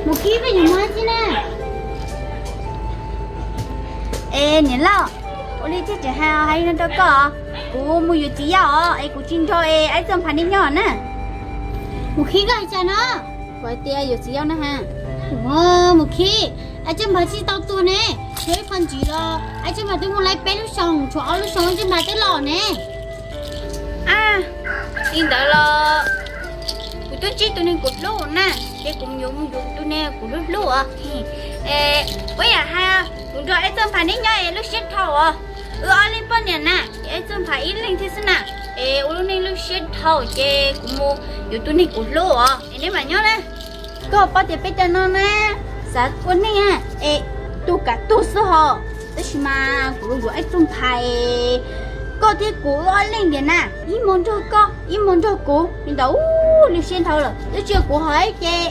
Mus Khib, koj yuav mus dab tsi na? Es niam loj, ua li thiaj tseem hais hais no rau koj, kuv mus yuav txiv yau os, es kuv tsis nrog es Aib Txawj Nphas nej nyob na. Mus Khib, koj hais cas no? Kuv hais tias yuav txiv yau na ha. Mus Khib, Aib Txawj Nphas tsis tau tuag ne, yuav ib qho ntxiv los Aib Txawj Nphas twb mus laib peb lub xyoo, tshuav ob lub xyoo Aib Txawj Nphas twb los ne. A, li ntawd los kuv twb ntsib tus neeg kuv hlub na, ces kuv yuav mus yuav tus neeg kuv hlub hlub os. Ua yam hais, kuv nrog Aib Txawj Nphas neb nyob es lub siab dhau os. Wb ob leeg poj niam na, Aib Txawj Nphas ib leeg thiab xwb na, es ua lub neej lub siab dhau ces kuv mus yuav tus neeg kuv hlub os, es neb mam nyob na. Koj paub tias peb cov no na, xav ua neej es tu kav tug xwb hos, tab sis mas kuv yuav Aib Txawj Nphas es koj thiab kuv wb ob leeg tiag na, ib hmos nrog koj ib hmos nrog kuv li ntawd, lub siab dhau lawm, twb tsis yog kuv hais ces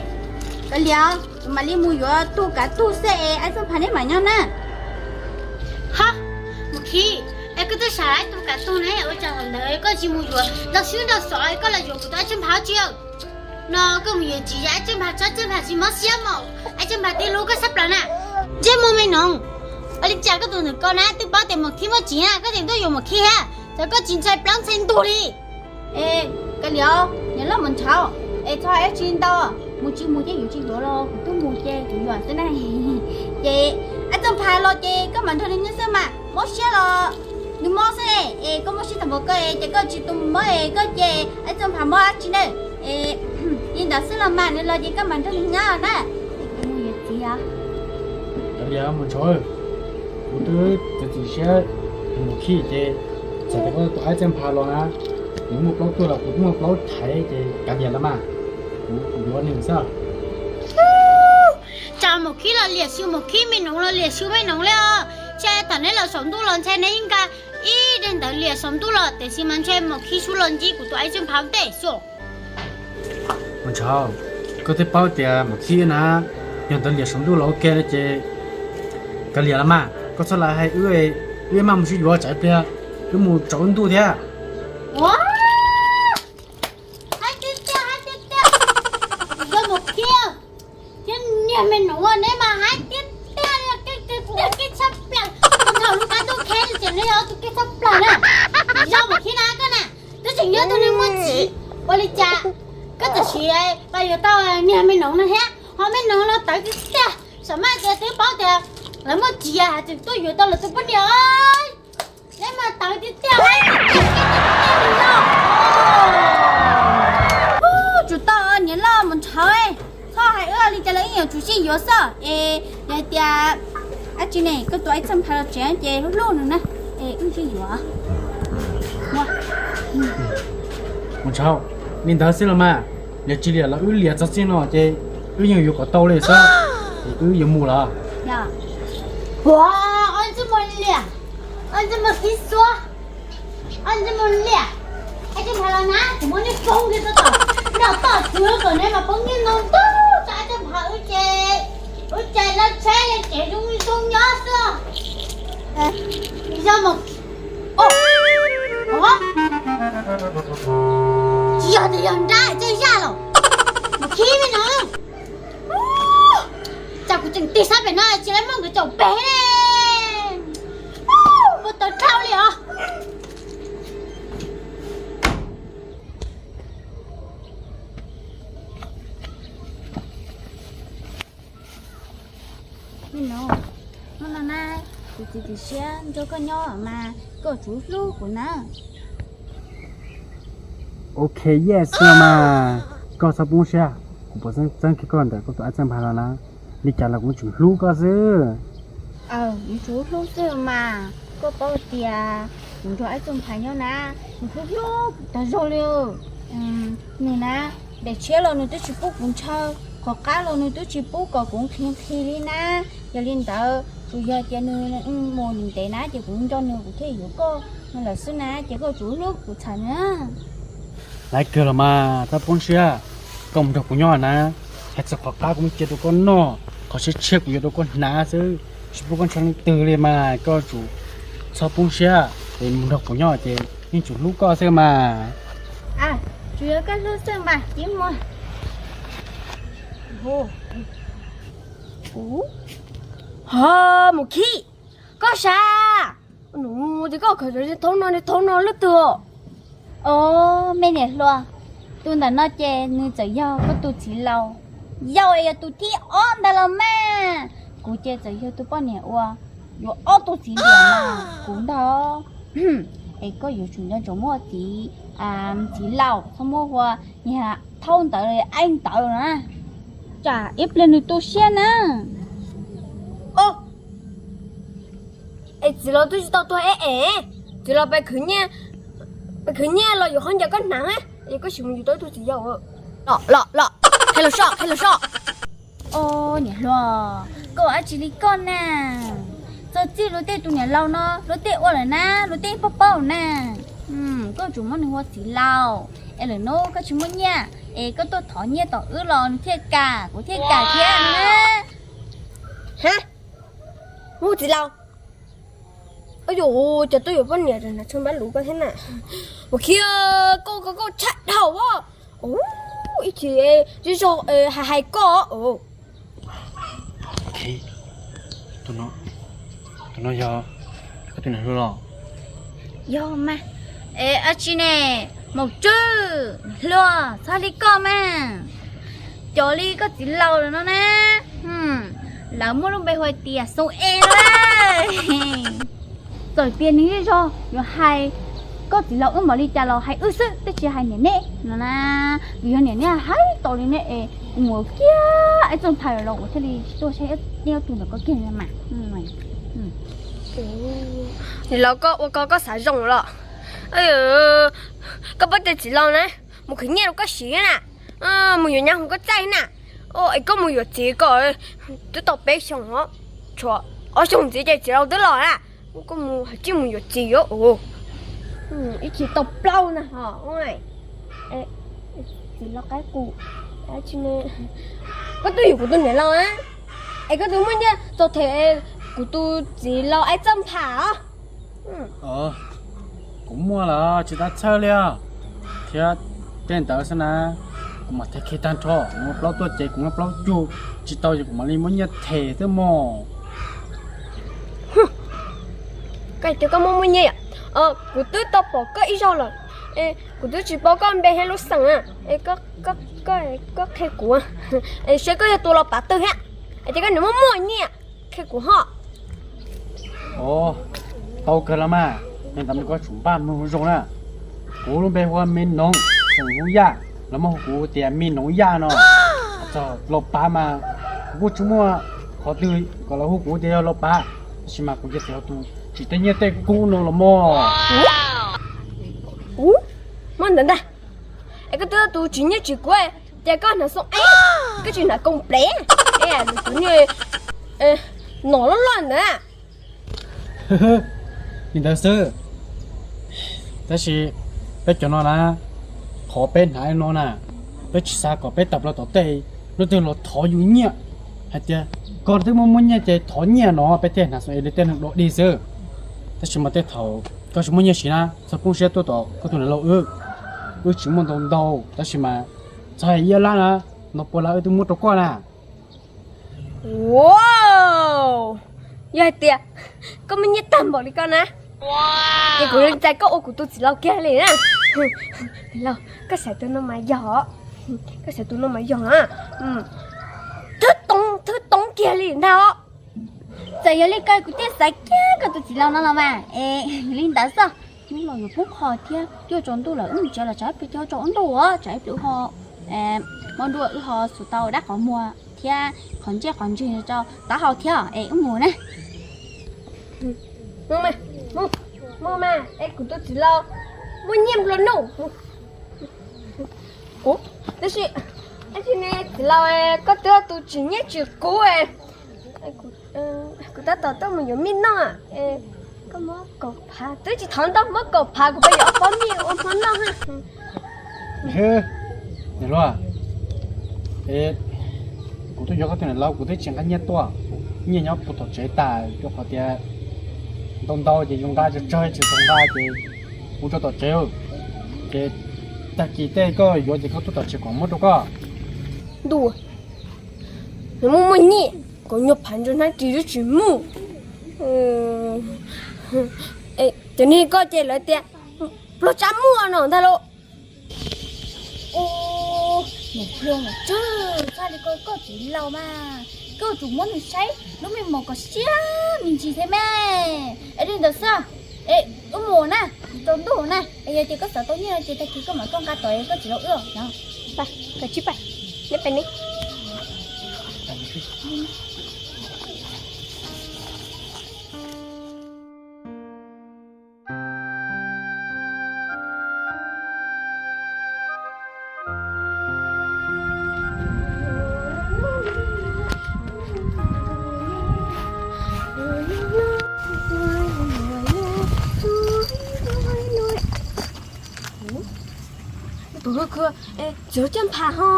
kav liam, kuv mam li mus yuav tu kav tug xwb es Aib Txawj Nphas neb mam nyob na. Ha, Mus Khib, es koj twb xav tu kav tug ne, ua cas thaum ntawd koj tsis mus yuav nrog xwb nrog xov, koj los yuav kuv tus Aib Txawj Nphas tsi? No koj mus yuav txiv, Aib Txawj Nphas tsis, Aib Txawj Nphas tsis mob siab mas, Aib Txawj Nphas twb hlub koj sab plaws na. Ntsej muag me noov, ua li cas koj tus ntawm ko na twb paub tias Mus Khib muaj txiv na, koj tseem tuaj yuav Mus Khib thiab, cas koj tsis ntshai plaub ntshai ntug li? Es kav liam, niam loj Mus Ntshav, es txhob hais dab tsi ntau, mus tsis mus ces yuav tsis yuav los kuv twb mus ces kuv yuav xwb na. Ces Aib Txawj Nphas los ces koj mam nrog nws nyob xwb mas, mob siab los nws mob xwb, es koj mob siab tag npaum koj ces koj tsis tu mob es koj ces Aib Txawj Nphas mob dab tsi na. Li ntawd xwb los mas, nws los ces koj mam nrog nws nyob na. Kuv mus yuav txiv os. Kav liam Mus Ntshav, kuv twb txiav txim siab mus Khib ces txawm tias koj tus Aib Txawj Nphas los na, nws muaj plaub tuaj los kuv twb muaj plaub thaiv ces kav liam los mas, kuv yuav nws xwb. Cas Mus Khib los liam xyuas Mus Khib, me noov los liam xyuas me noov li os. Ntshe thaum neb los saum ntuj los ntshe neb yeej nqa ib daim ntawv liam saum ntuj los, tiam sis mas ntshe Mus Khib xub los ntsib kuv tus Aib Txawj Nphas ntej xwb. Mus Ntshav, koj twb paub tias Mus Khib na yog ntawv liam saum ntuj los ua ke no ces kav liam los mas, koj txhob lam hais wb, wb mam mus sib yuav tsam ib pliag wb mus tsaus ntuj thiab. Ua, hais tiag tiag, hais tiag tiag, yog Mus Khib thiab niag me noov neb mas hais tiag tiag, keej tiag tiag, keej tshaj plaws. Tus thaum lub qab ntuj khev tseem neb yog tus keej tshaj plaws na. Yog Mus Khib na koj na, twb tseem yog tus neeg muaj txiv, ua li cas koj txawm sim los yuav tau niag me noov no thiab? Ho me noov no tawv tiag tiag, xam maj tias twb paub tias lawv muaj txiv hais tseem tuaj yuav tau lawv tus poj niam. Neb mas tawv tiag tiag, hais tiag tiag, keej tiag tiag li os. Tsum tau niam loj Mus Ntshav, txhob hais wb li cas los wb yeej yuav tsum sib yuav xwb es yog hais tias dab tsi ne koj tus Aib Txawj Nphas los tsev ces hlub hlub nws na, es wb sib yuav. Mus Ntshav, li ntawd xwb los mas, liam tsis liam los wb liam txog txij no ces wb yeej yuav kom tau li xwb, es wb yuav mus lawm. Ua, ob ntsej muag liam, ob ntsej muag sib xuab, ob ntsej muag liam. Aib Txawj Nphas los na, kuv muab nej poob kiag tau tom nrog toj txwv kom neb mas poob nyiaj ntau ntau tso. Aib Txawj Nphas wb ces, wb ces lawv tsheb li ces zoo zoo nyob xwb. Yog mas, tsis yog tias yog nrab txawj zaj los, Mus Khib me no. Cas kuv tseem tig sab pem no tsis lawv muab nkawd caum pem ne. Ua tau dhau li os. Me no, hnub no na, kuv txiav txim siab nrog koj nyob mas koj tsum hlub kuv na. Ok, yes no mas, koj txhob poob siab, kuv puas txeeb kiag koj ntawm koj tus Aib Txawj Nphas los na, li cas los kuv tsum hlub koj xwb. Aw, kuv tsum hlub xwb mas, koj paub tias kuv nrog Aib Txawj Nphas nyob na, kuv hlub hlub kuv tag zog li. Nws na, daim tshiab los nws twb tsis pub kuv ntshaw, qhov qab los nws twb tsis pub kom kuv nqhis nqhis li na. Yog li ntawd tsuas yog tias nws mus ntev na ces kuv nco nws kuv thiaj yuav koj no lawm xwb na, ces koj tsum hlub kuv txhawm na. Laiv kawg los mas, txhob poob siab, koj mus nrog kuv nyob na. Hais txog qhov qab kuv muab cia rau koj noj, qhov tshiab tshiab kuv yuav rau koj hnav xwb, tsis pub koj ntshaw leej twg li mas koj tsum txhob poob siab, es mus nrog kuv nyob ces yeej tsum hlub koj xwb mas. Tsuas yog koj hlub xwb mas txiv muag. Ho, mus khib, koj sav, nws mus tias koj khaws cov niag thaub no niag thaub no leej twg? Os, me niam hluas, tus ntawm no ces nws txawm yog koj tus txiv laus, yau es yog tus thib ob ntag los mas. Kuv ces txawm yog tus poj niam uas yuav ob tug txiv ntiam mas kuv ntag. Es koj yuav tsum nco ntsoov muab txiv, txiv laus txhob muab hu ua niag thaub ntawd aib ntawd na, tsam ib pliag nws tu siab na. Es txiv laus twb tsis tau tuag es es, txiv laus pes khwv nyiaj, pes khwv nyiaj los yuav qhov ncaws koj hnav, es koj sim mus yus tau ib tug txiv yau. Los los los, qhia los soj, qhia los soj. Os, niam hluas, koj ua dab tsi li koj na? Txog txij luag tej tus niam laus no luag tej ua lawm na, luag tej paub paub na. Koj tsum muab nws ua txiv laus, es lwm hnub koj tsis muaj nyiaj es koj tuaj thov nyiaj tom wb los nws thiaj kam, kuv thiaj kam thiab na. Ha, muaj txiv laus? Yus cov twb yuav poj niam na, tsoo npab lus koj thiab na. Ua khiv, koj koj tshaj dhau. Ib chim zej zog hais hais koj. Tus no yog koj tus niam hluas los? Yog mas. Es dab tsi ne, maum tswb, niam hluas, txhob li koj mas. Cov li koj txiv laus lawm no na, lawv muaj lub npe hu tias Xoo Es no. Txawm tias nws zej zog yuav hais koj txiv laus wb npaum li cas los hais wb xwb, twb tsis hais niam neb no na. Vim yog niam neb hais tau li ne es kuv mus kiag ib txoj nthav los kuv thiaj li tsis tuaj saib neb ob tug ntawm koj kiag li mas. Niam laus, koj ua ko koj xav zoo los? Koj paub tias txiv laus na mus khwv nyiaj rau koj siv na, mus yuav nyab hoom koj txaij na, es koj mus yuav txiv kom twb tau peb xyoos, tshuav ob xyoos ntxiv ces txiv laus twb los na. Koj mus hais tsis mus yuav txiv os. Ib tsis tau plaub na ho. Txiv laus qaib qus, koj twb yuav kuv tus niam laus na, es koj twb muaj nyiaj txog them kuv tus txiv laus aib txawj npham os. Kuv muaj los tsis tab txhawj li os, thiab tej ntawd xwb na, kuv mam them kiag tag nrho, kuv muaj plaub tuaj ces kuv muaj plaub cug, tsis tau ces kuv mam li muab nyiaj them xwb mog. Koj tias koj muaj muaj nyiaj yom? Kuv twb tau pom koj ib zaug lawm, kuv twb tsis paub koj npe thiab lub xeem, koj qhia kuv, seb koj yog tus los pav twg thiab, es tias koj niam muaj muaj nyiaj, qhia kuv ho. Os, tau kawg los mas, li ntawd mas koj tsum npaj mloog zoo na. Kuv lub npe hu ua Me Noov, xeem Hmoob Yaj, lawv muab hu kuv tias Me Noov Yaj no. Txog los pav mas kuv kuj tsis muaj qhov twg kom lawv hu kuv tias yog los pav, tab sis mas kuv cia txiv laus tus tsis tej nyiaj tej kub no los mog. Ub, muab ntawd ntag. Es koj twb tus tsis nyiaj tsis kub, ces koj hnav Xoo Es, koj tsis hnav Koom Plev, es tus niag nom loj loj ntawd. Li ntawd xwb. Tab sis peb cov no na, qhov peb hnav no na, peb tsis xav kom peb tawm plaws tom tej, leej twg los thov yus nyiaj hais tias koj twb muaj muaj nyiaj ces thov nyiaj no, peb thiaj hnav Xoo Es li tej neeg dog dig xwb. Tab sis mas tej thaum koj tsis muaj nyiaj siv na, txhob poob siab tuaj tom koj tus niam laus wb. Wb tsis muaj ntau ntau, tab sis mas txog hais ib lab na, no pua lab wb twb muab rau koj na. Yog hais tias koj muaj nyiaj tag npaum li koj na, ces kuv li ntxais koj ua kuv tus txiv laus kiag li na. Koj xaiv tus no mas yog, koj xaiv tus no mas yog, thwb toob thwb toob kiag li ntag os. Txawm yog li ko kuv thiaj xaiv kiag koj tus txiv laus no los mas es li ntawd xwb. Hnub no yuav poob qho thiab, twb yuav tsaus ntuj lawm, wb mus tsev los tsam ib pliag twb tsaus ntuj, tsam ib pliag ho, hmo ntuj wb ho xub tau dab qhov muag thiab qhov ntsej qhov ntswg rau taub hau thiab es wb mus na. Mus mas, es kuv tus txiv laus muaj nyiaj nplua nuj. Kuv, tab sis, tab sis ne txiv laus, koj twb tus tsis nyiaj tsis kub, kuv tab tom tuaj mus yuav mij noj, koj muab kaum phav, twb tsis thov ntau, muab kaum phav kuv pab yuav ob pob mij ua hmo noj. Niam hluas, kuv tuaj yuav koj tus niam laus, kuv twb tsis nqa nyiaj tuaj, nyiaj nyob puag tom tsev tas, rau qhov tias ntau ntau ces yus nqa tsawg tsawg tsis tau nqa ces kuv tso tom tsev, ces tag kis tej koj yuav ces koj tuaj tom tsev kom muab rau koj. Ntuj, nws muaj muaj nyiaj, Kuv nyuag phav ntsuag hnab ris twb tsis muaj. Cov niag koj ces lawv tias pluag tsab muaj no ntag lauj. Niam pluag mas tsw, txhob li ko koj txiv laus mas, koj tsum muab nws saib lub meej mom kom siab me ntsis thiab me. Es li ntawd xwb, es wb mus na, tsaus ntuj na, es yog tias koj xav tau nyiaj no ces tag kis koj mam tuaj nqa tod koj txiv laus wb os. Pais, koj tsis pais, neb pais ne. Tus kw kw, txiv laus caj npha ho.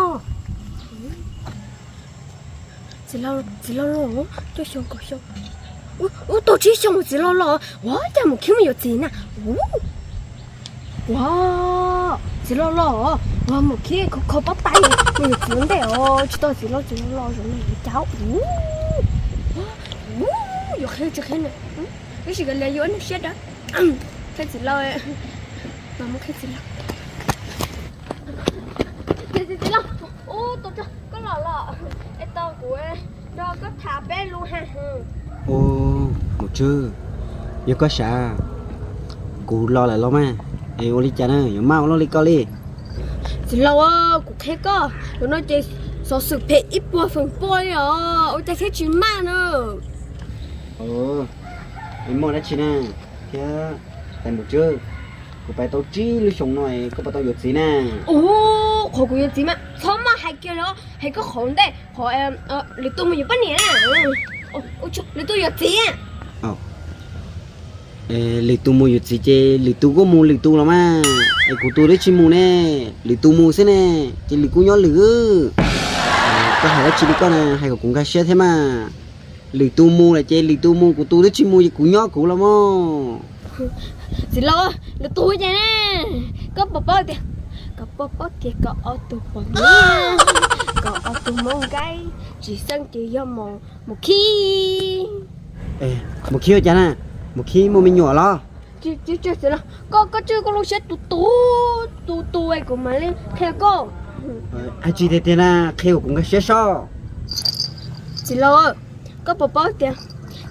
Txiv laus los, cuaj xyoo kaum xyoo. Ub, tau tsib xyoo txiv laus los, ua cas Maum Khib mus yuav txiv na? Ua, txiv laus los, ua Maum Khib kho kho pob tais mus yuav txiv ua ntej os, tsis tau txiv laus txiv laus los zoo li cas. Ub, yuav qhia tsis qhia na, tab sis kav liam yuav nws siab dawb. Qhia txiv laus, mas mus qhia txiv laus. Txiv laus, ub, tus koj los los, es tau kuv nrog koj tham peb lus ha. Ub, Maum Tswb, yog koj sav, kuv los lawm los mas, es ua li cas na yuav maj ua luaj li koj li? Txiv laus, kuv qhia koj, tus no ces xov xwm phem ib puas feem pua li os, ua cas thiaj tsis maj na. Es muaj dab tsi na? Thiab, tais Maum Tswb, kuv pais tau tsib lub xyoos no es koj puas tau yuav txiv na? Ub, qhov kuv yuav txiv mas txhob maj hais kiag li, hais koj qhov ntej, qhov lwm tus mus yuav poj niam na. Lwm tus yuav txiv. Lwm tus mus yuav txiv ces lwm tus kuj mus lwm tus los mas, es kuv tus twb tsis mus ne, lwm tus mus xwb ne, ces lwm kuj nyob lwm. Koj hais dab tsi li koj na, hais kom kuv nkag siab thiab mas. Lwm tus mus lawm ces lwm tus mus, kuv tus twb tsis mus ces kuv nyob kuv los mas. Txiv laus, lwm tus ces ne, koj puas paub tias, koj puas paub tias koj ob tug poj niam, koj ob tug Hmoob Nkaib tsis xeeb ces yog Maum Khib. Maum Khib ua cas na? Maum Khib muaj me nyuam los? Txiv laus, koj, koj tswj koj lub siab tus tus, tus tus kuv mam li qhia koj. Hais tsis tiag tiag na, qhia kom kuv nkag siab soj. Txiv laus, koj puas paub tias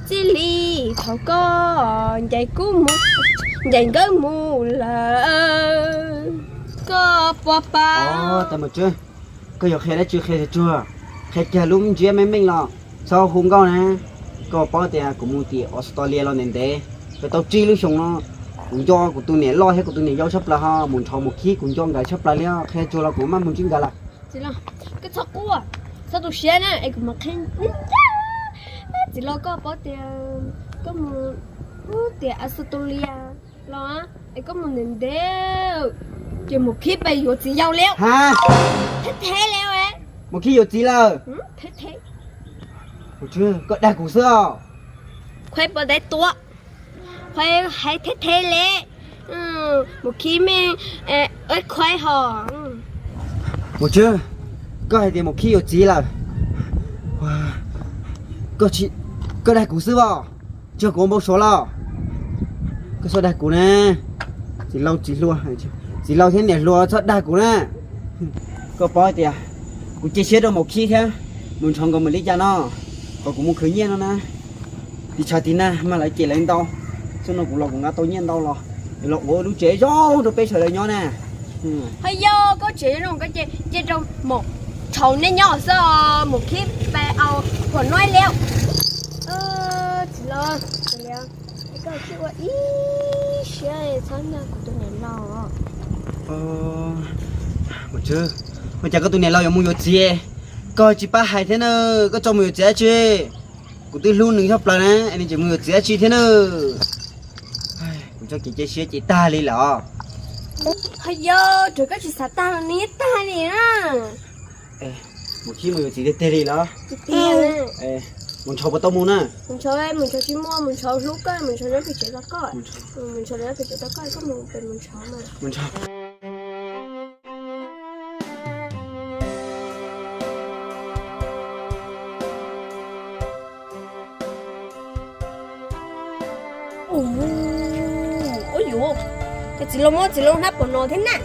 txij li thaum koj ncaim kuv mus, ncaim nkawd mus lawm, koj puas paub? Tais Maum Tswb, koj yuav qhia dab tsi qhia tsuag tsuag, qhia kiag lub ntsiab meej meej los txhob hu nkauj na. Koj paub tias kuv mus tim Australia los ntev ntev, tau tsib lub xyoos no, kuv nco kuv tus niam loj thiab kuv tus niam yau tshaj plaws ho, mus ntshaus Maum Khib kuv nco nkawd tshaj plaws li, qhia tsuag los kuv maj mus ntsib nkawd lawm. Txiv laus, koj txhob quaj, txhob tu siab na es kuv mam qhia. Txiv laus, koj paub tias koj mus tim Australia los es koj mus ntev ntev, ces Maum Khib pais yuav txiv yau li. Theb theb li. Maum Khib yuav txiv lawm. Koj dag kuv xwb os. Khuaib pov dai tua, khuaib hais theb theb li. Maum Khib me, khuaib ho. Maum Tswb, koj hais tias Maum Khib yuav txiv lawm, koj dag kuv xwb os. Tsis yog kuv ua npau suav los? Koj txhob dag kuv na. Txiv laus, txiv hluas, txiv laus thiab niam hluas txhob dag kuv na. Koj paub tias kuv cia siab rau Maum Khib thiab, mus ntshaus nkawd mus li cas no, kom kuv mus khwv nyiaj no na. Tiv tshav tiv nag mas lawv cem lawv ntau, xyoo no kuv los kuv nqa tau nyiaj ntau los, los ua lub tsev zoo rau peb sawv daws nyob na. Ho yog koj tsev zoo koj ces cia rau Maum Tswb neb nyob xwb, Maum Khib pais au huam nuaib li. Txiv laus, koj cia ua ib siab txhob nyob kuv tus niam laus. Ua cas koj tus niam laus yuav mus yuav txiv, koj tsis pab hais thiab na, koj tso mus yuav txiv dab tsi? Kuv twb hlub nws tshaj plaws na, es nws tseem mus yuav txiv dab tsi thiab na? Kuv txoj kev cia siab ces tag li lawm os. Ho yog rau koj tsis xav tag los nws yeej tag li na. Mus khib mus yuav txiv tiag tiag li los? Mus ntshaus puas tau mus na? Mus ntshaus, mus ntshaus tsis muaj, mus ntshaus hlub koj, mus ntshaus nyob pem tsev tos koj. Mus ntshaus nyob pem tsev tos koj, koj mus pem mus ntshaus mas. Mus ntshaus. Ua yuav, ces txiv laus muab txiv laus hnab pom no thiab na.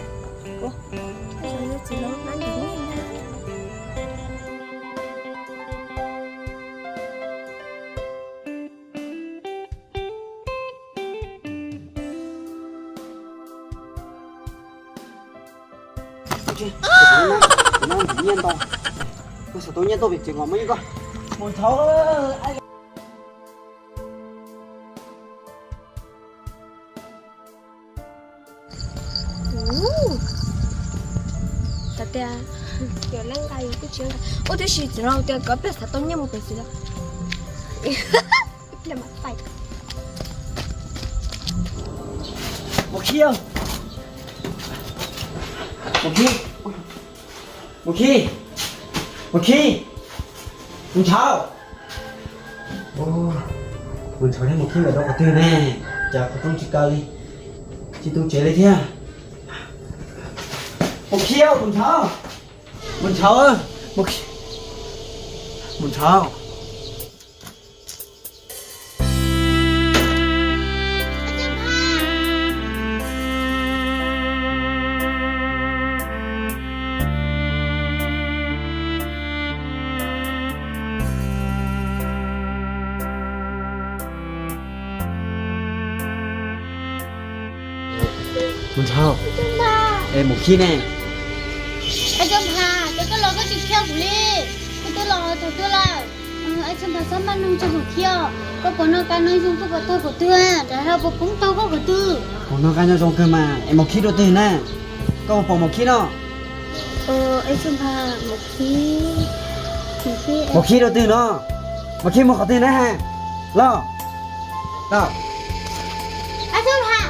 Txiv laus hnab ntawm no. Nyiaj ntau, kuv xav tau nyiaj tuaj pem tsev kom muaj nyiaj koj. Mus thov. Ua tiag, ua tiag, txiv laus tias koj pheej xav tau nyiaj mus pem tsev los. Mus khi, mus khi, mus khi, mus khi, mus ntshav, mus ntshav thiab mus khi mus rau qhov twg ne? Cas qhov rooj tsis kaw li, tsis tu tsev li thiab. Mus khi, mus ntshav, mus ntshav, mus ntshav. Mus ntshav, es mus khi ne. Cov Nphav, cov koj los koj tsis khi kuv li, kuv twb los thaum twg lawm. Cov Nphav, txhob maj noog txog mus khi os, koj puas noj qab nyob zoo, koj puas tau qhov twg, rov puas poob tau koj qhov twg? Puas noj qab nyob zoo kawg mas, es mus khi rau twg na? Koj puas pom mus khi no? Mus khi rau twg no? Mus khi mus qhov twg na? Los, los. Cov Nphav,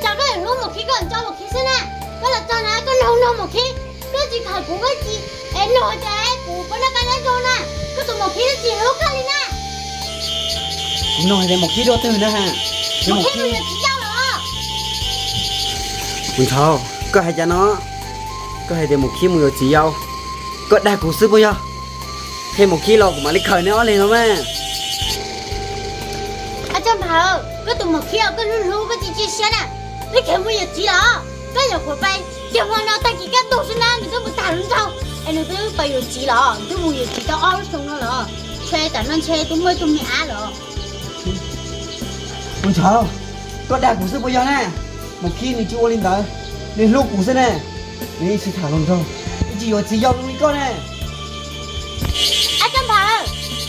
cas koj yuav hlub mus khi, koj nco mus khi xwb na. Koj los txog na koj noog noog mus khi, koj tsis khaws kuv, koj tsis, es noog tias kuv puas noj qab nyob zoo na, koj tus mus khi twb tsis hlub koj li na. Kuv noog hais tias mus khi rau twg na? Mus khi mus yuav txiv yau los. Mus ntshav, koj hais cas no? Koj hais tias mus khi mus yuav txiv yau, koj dag kuv xwb puas yog? Qhia mus khi los kuv mam li khaws neb ob leeg no mas. Cov Nphav, koj tus mus khi os, koj hlub hlub koj tsis cia siab na, neb khiav mus yuav txiv los? Koj yuav kuv pais, ces hmo no tag kis kaj ntug xwb na nws twb mus tham hluas nraug, es nws twb pais yuav txiv los, nws twb mus yuav txiv tau ob lub xyoo no los, ntshe tam no ntshe twb muaj ib tug me ab los. Mus ntshav, koj dag kuv xwb puas yog na? Mus khi nws tsis ua li ntawd, nws hlub kuv xwb ne, nws yeej tsis tham hluas nraug, yeej tsis yuav txiv yau zoo li koj ne. Cov Nphav,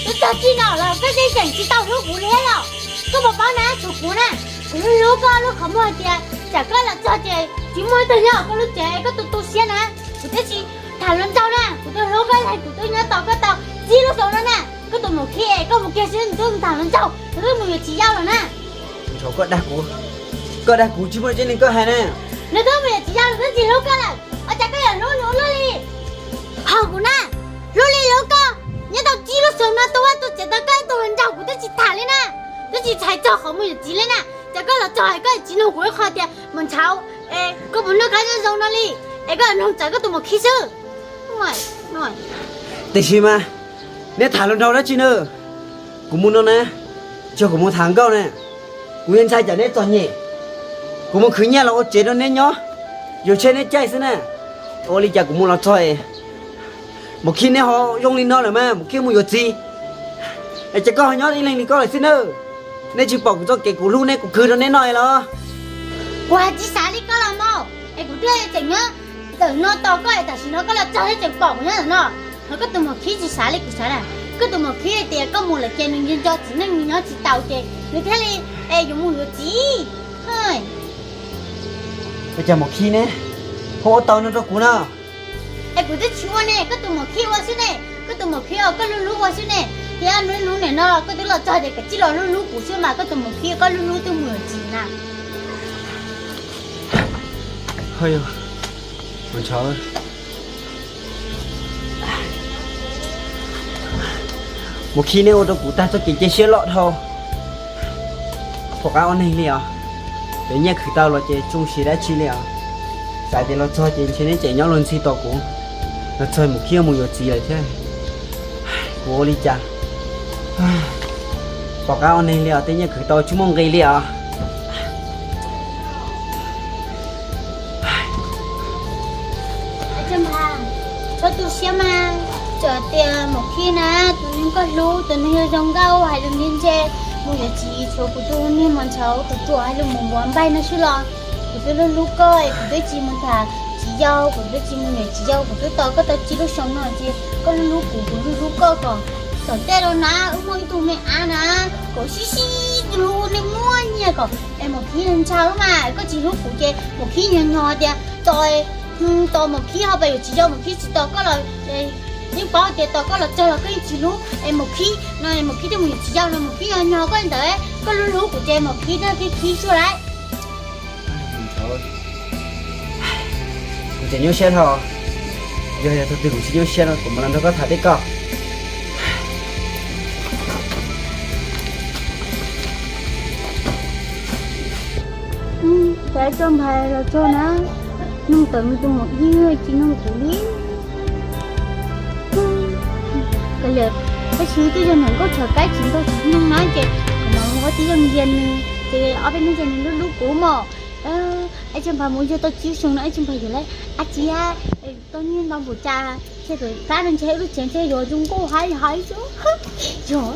twb tag kis no los koj yeej tseem tsis tau hlub kuv li los? Koj puas paub na, txhua kuv na, kuv hlub hlub koj lub qhov muag hais tias tsam koj los txog ces tsis muaj ib tug nyob koj lub tsev, koj tu tu siab na, kuv twb tsis tham hluas nraug na, kuv twb hlub koj li, kuv twb nyob tos koj tau tsib lub xyoo no na. Koj tus mus khi, koj mus kiag xwb nws twb mus tham hluas nraug, nws twb mus yuav txiv yau lawm na. Ntshav, koj dag kuv, koj dag kuv tsis muaj tseeb li koj hais na. Nws twb mus yuav txiv yau, nws twb tsis hlub koj lawm, ua cas koj yuav hlub nws ua luaj li? Ho kuv na, hlub li hlub koj, nyob tau tsib lub xyoo no tu vaj tu tsev tau koj ib tug hluas nraug kuv twb tsis tham li na, twb tsis txhais txog qhov mus yuav txiv li na. Cas koj los txog es koj tsis nug kuv ib qho tias mus ntshav, es koj puas noj qab nyob zoo no li, es koj noog txawv koj tus mus khi xwb. Tiam sis mas neb tham hluas nraug dab tsi na? Kuv mus no na, tsis yog kuv mus tham nkauj na, kuv yeej ntshai tsam neb txom nyem, kuv mus khwv nyiaj los ua tsev rau neb nyob, yuav tsheej neb caij xwb na. Ua li cas kuv mus los txog es mus khi neb ho zoo li no lawm mas, mus khi mus yuav txiv, es ces koj ho nyob ib leeg li koj lawm xwb na. Neb tsis pom kuv txoj kev kuv hlub neb kuv khwv rau neb noj los? Kuv hais tsis xav li koj los mas, es kuv thiaj tseem nyob ntawm no tos koj es tam sim no koj los txog thiaj tseem pom kuv nyob ntawm no. Ho koj tus mus khi tsis xav li kuv xav na, koj tus mus khi hais tias koj mus lawm ces nws nco nco txiv neej nws nyob tsis tau ces nws thiaj li es yuav mus yuav txiv. Ua cas mus khi ne, ho ua tau no rau kuv no. Es kuv twb tsis ua ne, koj tus mus khi ua xwb ne, koj tus mus khi os koj hlub hlub ua xwb ne. Thiab hnub hnub nim no koj twb los txog tias kav tsij los hlub hlub kuv xwb mas, koj tus mus khi koj hlub hlub twb mus yuav txiv na. Ho yog, mus ntshav, mus khi neb ua rau kuv tag txoj kev cia siab loj dhau. Pom qab ua neeg li os, cov nyiaj khwv tau los ces tsoo siav dab tsi li os. Xav tias los txog ces ntshe neb tseem nyob luag ntxhi tos kuv, los txog mus khi mus yuav txiv lawm thiab. Kuv ua li cas? Pom qab ua neeg li os, tej nyiaj khwv tau tsis muaj nqis li os. Txhob tu siab mas, txawm tias Maum Khib na, tus neeg koj hlub, tus neeg zoo zoo nkauj hais lus ntse ntse, mus yuav txiv, tshuav kuv tus niag mos ntshauv tus ruam hais lus mus vuav npaig no xwb los kuv twb hlub hlub koj es kuv twb tsis mus tham txiv yau, kuv twb tsis mus yuav txiv yau, kuv twb tos koj tau tsib lub xyoo no ces koj hlub hlub kuv, kuv hlub hlub koj kom tom ntej los na wb muaj ib tug me ab na kom sib sib hlub, nej muaj nyiaj kom es Maum Khib ntshaw mas koj tsis hlub kuv ces Maum Khib nyo nyo tias tos, tos Maum Khib ho pais yuav txiv yau, Maum Khib tsis tos koj los yeej paub tias tos koj los tsawg los koj yeej tsis hlub es Maum Khib no, Maum Khib twb mus yuav txiv yau no, Maum Khib nyo nyo koj li ntawd, koj hlub hlub kuv ces Maum Khib thiaj khib khib tsuag lauj. Kuv tseem nyuaj siab dhau, yog yog thaum twg kuv tsis nyuaj siab no kuv mam los nrog koj tham thiab koj. Cov Txawj Nphais los txog na, nug tawm nws tus muam ib tsis nug kuv li. Kav liam, tab sis twb yog niam nkauj tshav kaib tsis ntau tsis nug na ces kuv mam mus ua tib zoo nyiam nws ces ob peb hnub ces nws hlub hlub kuv mog. Ab Txawj Nphais mus yug tau tsib xyoo no, Ab Txawj Nphais yuav lawv ab tsi, tau nyiaj ntau npaum cas, ntshe tus fab no ntshe wb lub tsev ntshe yuav zoo nkauj haib haib xwb. Yog